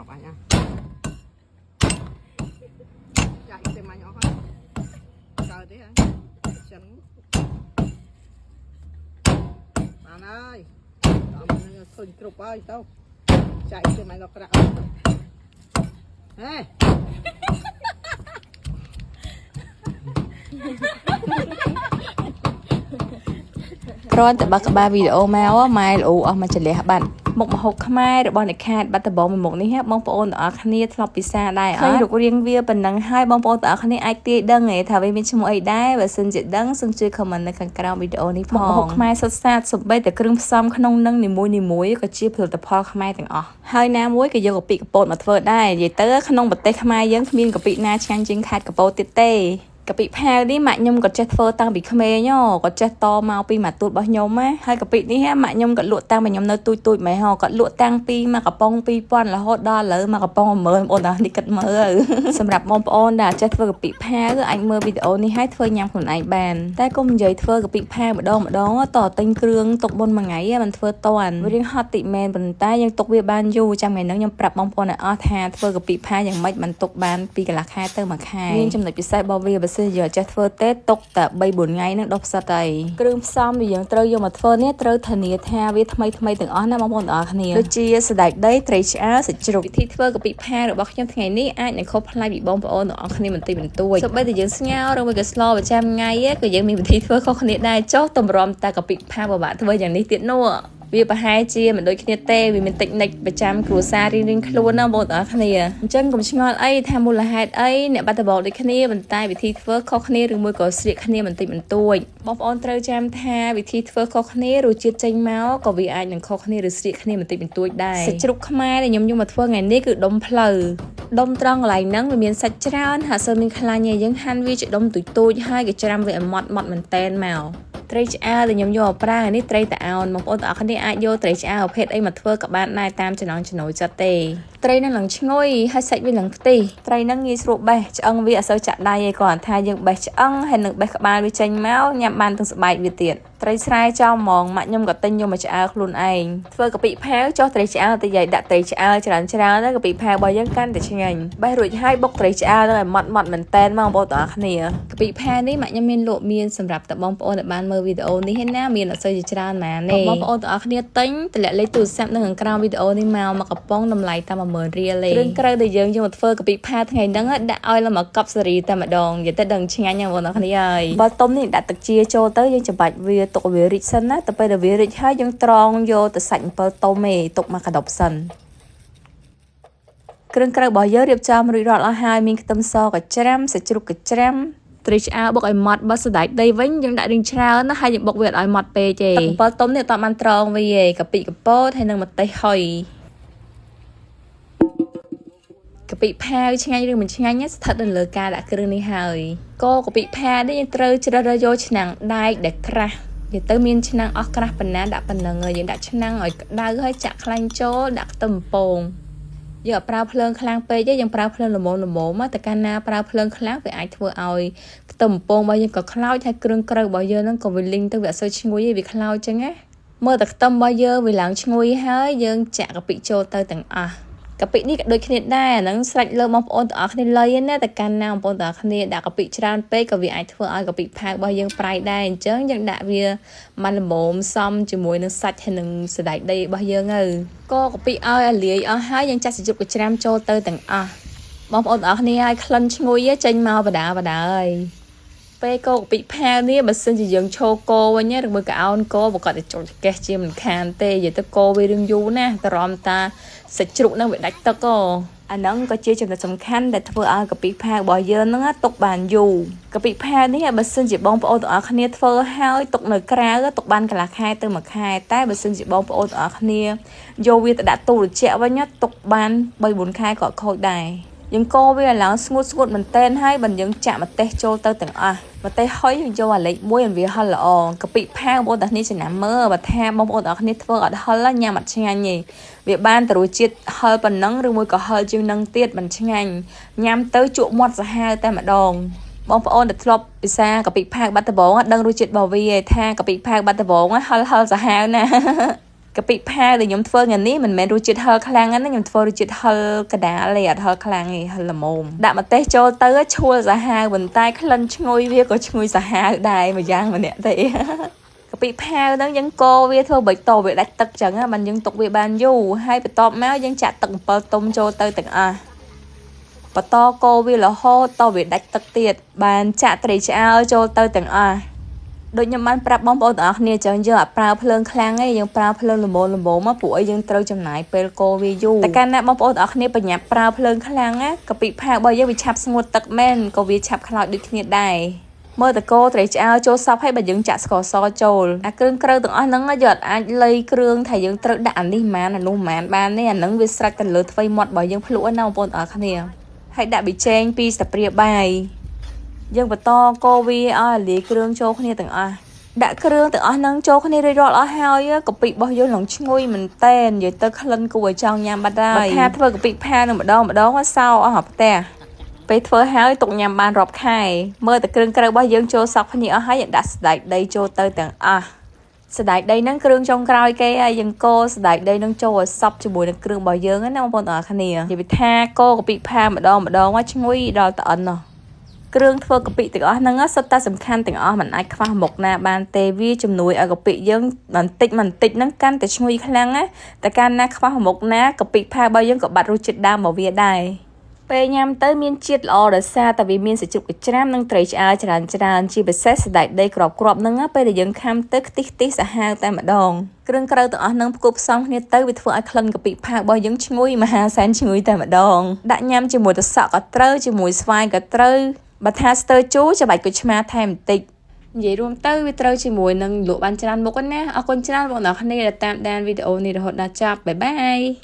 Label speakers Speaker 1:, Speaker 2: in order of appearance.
Speaker 1: ងាប់អញអាចាក់ទៅមាញ់អស់ហើយកើតទេហ៎ចឹងបានហើយដល់នឹងឃើញគ្រប់ហើយទៅចាក់ទៅមាញ់ដល់ក្រាក់ហេ
Speaker 2: គ្រាន់តែបើកក្បាលវីដេអូមកម៉ែល្អអស់មកចលះបាត់មុខម្ហូបខ្មែររបស់អ្នកខេត្តបាត់ដំបងមួយមុខនេះហ่ะបងប្អូនទាំងអស់គ្នាធ្លាប់ពិសាដែរអត់ឃើញរូបរាងវាប៉ុណ្ណឹងហើយបងប្អូនទាំងអស់គ្នាអាចទាយដឹងឯងថាវាមានឈ្មោះអីដែរបើសិនជាដឹងសូមជួយ comment នៅខាងក្រោមវីដេអូនេះផងមុខម្ហូបខ្មែរសុទ្ធសាធសូម្បីតែគ្រឿងផ្សំក្នុងនឹងនីមួយៗក៏ជាផលិតផលខ្មែរទាំងអស់ហើយណាមួយក៏យកកាពិកពតមកធ្វើដែរនិយាយទៅក្នុងប្រទេសខ្មែរយើងគ្មានកាពិណាឆ្ងាញ់ជាងខេត្តកពតទៀតទេកាពិផាវនេះម៉ាក់ខ្ញុំក៏ចេះធ្វើតាំងពីក្មេងហ៎ក៏ចេះតមកពីម៉ាទូតរបស់ខ្ញុំណាហើយកាពិនេះហ่ะម៉ាក់ខ្ញុំក៏លក់តាំងពីខ្ញុំនៅទូចទូចម៉េះហ៎ក៏លក់តាំងពីមួយកំប៉ុង2000រហូតដល់ឥឡូវមួយកំប៉ុង10000បងប្អូនទាំងនេះគិតមើលសម្រាប់បងប្អូនដែលចេះធ្វើកាពិផាវអាចមើលវីដេអូនេះហើយធ្វើញ៉ាំខ្លួនឯងបានតែកុំនិយាយធ្វើកាពិផាវម្ដងម្ដងតទិញគ្រឿងទុកមុនមួយថ្ងៃมันធ្វើតាន់វារៀងហត់តិចមែនប៉ុន្តែយើងទុកវាបានយូរចាំថ្ងៃហ្នឹងខ្ញុំប្រាប់បងប្អូនឲ្យអស់ថាធ្វើកាពិផាវយ៉ាងម៉េចมันទុកបានពីកន្លះខែទៅមួយខែមានចំណុចពិសេសរបស់វាបើសិនជាយើងចេះធ្វើទេទុកតែ3 4ថ្ងៃហ្នឹងដុះផ្សិតហើយគ្រឿងផ្សំដែលយើងត្រូវយកមកធ្វើនេះត្រូវធានាថាវាថ្មីថ្មីទាំងអស់ណាបងប្អូនទាំងអស់គ្នាដូចជាសណ្តែកដីត្រីឆ្អើរសាច់ជ្រូកវិធីធ្វើកាពិផារបស់ខ្ញុំថ្ងៃនេះអាចនឹងខុសប្លែកពីបងប្អូនទាំងអស់គ្នាបន្តិចបន្តួចសូម្បីតែយើងស្ងោរឬមួយក៏ស្លប្រចាំថ្ងៃក៏យើងមានវិធីធ្វើខុសគ្នាដែរចុះតម្រាំតែកាពិផាពិបាកធ្វើយ៉ាងនេះទៀតនោះវាប្រហែលជាមិនដូចគ្នាទេវាមានតិចនិចប្រចាំគ្រួសាររៀងៗខ្លួនណាបងប្អូនទាំងអស់គ្នាអញ្ចឹងកុំឆ្ងល់អីថាមូលហេតុអីអ្នកបាត់ដំបងដូចគ្នាប៉ុន្តែវិធីធ្វើខុសគ្នាឬមួយក៏ស្រៀកគ្នាបន្តិចបន្តួចបងប្អូនត្រូវចាំថាវិធីធ្វើខុសគ្នារសជាតិចេញមកក៏វាអាចនឹងខុសគ្នាឬស្រៀកគ្នាបន្តិចបន្តួចដែរសាច់ជ្រូកខ្មែរដែលខ្ញុំយកមកធ្វើថ្ងៃនេះគឺដុំផ្លូវដុំត្រង់កន្លែងហ្នឹងវាមានសាច់ច្រើនហើយអត់សូវមានខ្លាញ់ទេយើងហាន់វាជាដុំទូចៗហើយក៏ច្រាំវាឲ្យម៉ត់ម៉ត់មែនតែនមកត្រីឆ្អើរដែលខ្ញុំយកមកប្រើនេះត្រីតាអោនបងប្អូនទាំងអស់គ្នាអាចយកត្រីឆ្អើរប្រភេទអីមកធ្វើក៏បានដែរតាមចំណង់ចំណូលចិត្តទេត្រីនឹងឡើងឈ្ងុយហើយសាច់វាឡើងខ្ទិះត្រីនឹងងាយស្រួលបេះឆ្អឹងវាអត់សូវចាក់ដៃឯងគ្រាន់ថាយើងបេះឆ្អឹងហើយនឹងបេះក្បាលវាចេញមកញ៉ាំបានទាំងស្បែកវាទៀតត្រីស្រែចោលហ្មងម៉ាក់ខ្ញុំក៏ទិញយកមកឆ្អើរខ្លួនឯងធ្វើកាពិផាវចុះត្រីឆ្អើរទៅយាយដាក់ត្រីឆ្អើរច្រើនច្រើនទៅកាពិផាវរបស់យើងកាន់តែឆ្ងាញ់បេះរួចហើយបុកត្រីឆ្អើរនឹងឲ្យម៉ត់ម៉ត់មែនតែនមកបងប្អូនទាំងអស់គ្នាកាពិផាវនេះម៉ាក់ខ្ញុំមានលក់មានសម្រាប់តែបងប្អូនដែលបានមើលវីដេអូនេះឯណាមានអត់សូវជាច្រើនម៉ានទេបងប្អូនទាំងអស់គ្នាទិញតម្លាក់លេខទូរស័ព្ទនៅខាងក្រោមវីដេអូនេះមកមកកំប៉ុងតម្លៃតែ10000រៀលទេគ្រឿងក្រៅដែលយើងយកមកធ្វើកាពិផាវថ្ងៃហ្នឹងដាក់ឲ្យឡើងមកកប់សេរីតែម្ដងនិយាយទៅដឹងឆ្ងាញ់ហ្នឹងបងប្អូនទាំងអស់គ្នាហើយបើទុំនេះដាក់ទឹកជាចូលទៅយើងច្បាច់វាទុកឲ្យវារីកសិនណាទៅពេលដែលវារីកហើយយើងត្រងយកទៅសាច់អំពិលទុំឯងទុកមកកដប់សិនគ្រឿងក្រៅរបស់យើងរៀបចំរួចរាល់អស់ហើយមានខ្ទឹមសកច្រាំសាច់ជ្រូកកច្រាំត្រីឆ្អើរបុកឲ្យម៉ត់បើសណ្តែកដីវិញយើងដាក់រៀងច្រើនណាហើយយើងបុកវាអត់ឲ្យម៉ត់ពេកទេទឹកអំពិលទុំនេះអត់បានត្រងវាទេកាពិកពតហើយនិងម្ទេសហុយកាពិផាវឆ្ងាញ់ឬមិនឆ្ងាញ់ស្ថិតនៅលើការដាក់គ្រឿងនេះហើយក៏កាពិផាវនេះយើងត្រូវជ្រើសរើសយកឆ្នាំងដែកដែលក្រាស់និយាយទៅមានឆ្នាំងអស់ក្រាស់ប៉ុណ្ណាដាក់ប៉ុណ្ណឹងហើយយើងដាក់ឆ្នាំងឲ្យក្តៅហើយចាក់ខ្លាញ់ចូលដាក់ខ្ទឹមពងយើងអត់ប្រើភ្លើងខ្លាំងពេកទេយើងប្រើភ្លើងល្មមល្មមតែកាលណាប្រើភ្លើងខ្លាំងវាអាចធ្វើឲ្យខ្ទឹមពងរបស់យើងក៏ខ្លោចហើយគ្រឿងក្រៅរបស់យើងហ្នឹងក៏វាលីងទៅវាអត់សូវឈ្ងុយទេវាខ្លោចចឹងណាមើលតែខ្ទឹមរបស់យើងវាឡើងឈ្ងុយហើយយើងចាក់កាពិចូលទៅទាំងអស់កាពិនេះក៏ដូចគ្នាដែរអាហ្នឹងស្រេចលើបងប្អូនទាំងអស់គ្នាលៃណាតែកាលណាបងប្អូនទាំងអស់គ្នាដាក់កាពិច្រើនពេកក៏វាអាចធ្វើឲ្យកាពិផាវរបស់យើងប្រៃដែរអញ្ចឹងយើងដាក់វាមកល្មមសមជាមួយនឹងសាច់ហើយនឹងសណ្តែកដីរបស់យើងទៅក៏កាពិឲ្យឲ្យលាយអស់ហើយយើងចាក់សាច់ជ្រូកច្រាមចូលទៅទាំងអស់បងប្អូនទាំងអស់គ្នាឲ្យក្លិនឈ្ងុយចេញមកបដាបដាហើយពេលកោកាពិផាវនេះបើសិនជាយើងឈោកោវិញឬមួយក៏អោនកោប្រកាសតែចុចកេះជាមិនខានទេនិយាយទៅកោវារឿងយូរណាស់តរំតាសាច់ជ្រូកហ្នឹងវាដាច់ទឹកហ៎អាហ្នឹងក៏ជាចំណុចសំខាន់ដែលធ្វើឲ្យកាពិផាវរបស់យើងហ្នឹងទុកបានយូរកាពិផាវនេះបើសិនជាបងប្អូនទាំងអស់គ្នាធ្វើហើយទុកនៅក្រៅទុកបានកន្លះខែទៅមួយខែតែបើសិនជាបងប្អូនទាំងអស់គ្នាយកវាទៅដាក់ទូត្រជាក់វិញទុកបាន3 4ខែក៏ខូចដែរយើងកូរវាឲ្យឡើងស្ងួតស្ងួតមែនតែនហើយបើយើងចាក់ម្ទេសចូលទៅទាំងអស់ម្ទេសហុយយើងយកអាលេខ1ឲ្យវាហិលល្អកាពិផាវបងប្អូនទាំងគ្នាចំណាំមើលបើថាបងប្អូនទាំងគ្នាធ្វើអត់ហិលញ៉ាំអត់ឆ្ងាញ់ទេវាបានតែរសជាតិហិលប៉ុណ្ណឹងឬមួយក៏ហិលជាងនឹងទៀតមិនឆ្ងាញ់ញ៉ាំទៅជក់មាត់សាហាវតែម្ដងបងប្អូនដែលធ្លាប់ពិសាកាពិផាវបាត់ដំបងដឹងរសជាតិរបស់វាឯថាកាពិផាវបាត់ដំបងហិលហិលសាហាវណាស់។ កាពិផាវដែលខ្ញុំធ្វើថ្ងៃនេះមិនមែនរសជាតិហឹរខ្លាំងណាខ្ញុំធ្វើរសជាតិហឹរកដាលទេអត់ហឹរខ្លាំងទេហឹរល្មមដាក់ម្ទេសចូលទៅឈួលសាហាវប៉ុន្តែក្លិនឈ្ងុយវាក៏ឈ្ងុយសាហាវដែរមួយយ៉ាងម្នាក់ទេ កាពិផាវហ្នឹងយើងកូរវាធ្វើបិចតវាដាច់ទឹកចឹងណាបានយើងទុកវាបានយូរហើយបន្ទាប់មកយើងចាក់ទឹកអំពិលទុំចូលទៅទាំងអស់បន្តកូរវារហូតតវាដាច់ទឹកទៀតបានចាក់ត្រីឆ្អើរចូលទៅទាំងអស់ដូចខ្ញុំបានប្រាប់បងប្អូនទាំងអស់គ្នាចឹងយើងអត់ប្រើភ្លើងខ្លាំងទេយើងប្រើភ្លើងល្មមល្មមមកពួកអីយើងត្រូវចំណាយពេលកូរវាយូរតែកាលណាបងប្អូនទាំងអស់គ្នាប្រញាប់ប្រើភ្លើងខ្លាំងណាកាពិផាវរបស់យើងវាឆាប់ស្ងួតទឹកមែនក៏វាឆាប់ខ្លោចដូចគ្នាដែរមើលតកោត្រីឆ្អើរចូលសពហើយបើយើងចាក់ស្ករសចូលអាគ្រឿងក្រៅទាំងអស់ហ្នឹងយើងអត់អាចលៃគ្រឿងថាយើងត្រូវដាក់អានេះម៉ានអានោះម៉ានបានទេអាហ្នឹងវាស្រេចទៅលើថ្វីមាត់របស់យើងភ្លក់ណាបងប្អូនទាំងអស់គ្នាហើយដាក់ប៊ីចេងពីស្លាបព្រាបាយយើងបន្តកូរវាឲ្យលាយគ្រឿងចូលគ្នាទាំងអស់ដាក់គ្រឿងទាំងអស់ហ្នឹងចូលគ្នារួចរាល់អស់ហើយកាពិរបស់យើងឡើងឈ្ងុយមែនតែននិយាយទៅក្លិនគួរឲ្យចង់ញ៉ាំបាត់ហើយបើថាធ្វើកាពិផានឹងម្ដងម្ដងសោអស់ផ្ទះពេលធ្វើហើយទុកញ៉ាំបានរាប់ខែមើលតែគ្រឿងក្រៅរបស់យើងចូលសក់គ្នាអស់ហើយយើងដាក់សណ្តែកដីចូលទៅទាំងអស់សណ្តែកដីហ្នឹងគ្រឿងចុងក្រោយគេហើយយើងកូរសណ្តែកដីហ្នឹងចូលឲ្យសព្វជាមួយនឹងគ្រឿងរបស់យើងណាបងប្អូនទាំងអស់គ្នានិយាយថាកូរកាពិផាម្ដងម្ដងឈ្ងុយដល់តអិនណោះគ្រឿងធ្វើកាពិទាំងអស់ហ្នឹងសុទ្ធតែសំខាន់ទាំងអស់មិនអាចខ្វះមុខណាបានទេវាជំនួយឲ្យកាពិយើងបន្តិចបន្តិចហ្នឹងកាន់តែឈ្ងុយខ្លាំងណាតែកាលណាខ្វះមុខណាកាពិផារបស់យើងក៏បាត់រសជាតិដើមរបស់វាដែរពេលញ៉ាំទៅមានជាតិល្អដោយសារតែវាមានសាច់ជ្រូកចិញ្ច្រាំនិងត្រីឆ្អើរច្រើនច្រើនជាពិសេសសណ្តែកដីក្របៗហ្នឹងពេលដែលយើងខាំទៅខ្ទិះខ្ទិះសាហាវតែម្ដងគ្រឿងក្រៅទាំងអស់ហ្នឹងផ្គប់ផ្សំគ្នាទៅវាធ្វើឲ្យក្លិនកាពិផាវរបស់យើងឈ្ងុយមហាសែនឈ្ងុយតែម្ដងដាក់ញ៉ាំជាមួយទឹកសក់ក៏ត្រូវជាមួយស្វាយក៏ត្រូវបើថាស្ទើជូរចាំបាច់គុជឆ្មាថែមបន្តិចនិយាយរួមទៅវាត្រូវជាមួយនឹងលក់បានច្រើនមុខណាអរគុណច្រើនបងប្អូនគ្នាដែលតាមដានវីដេអូនេះរហូតដល់ចប់bye bye.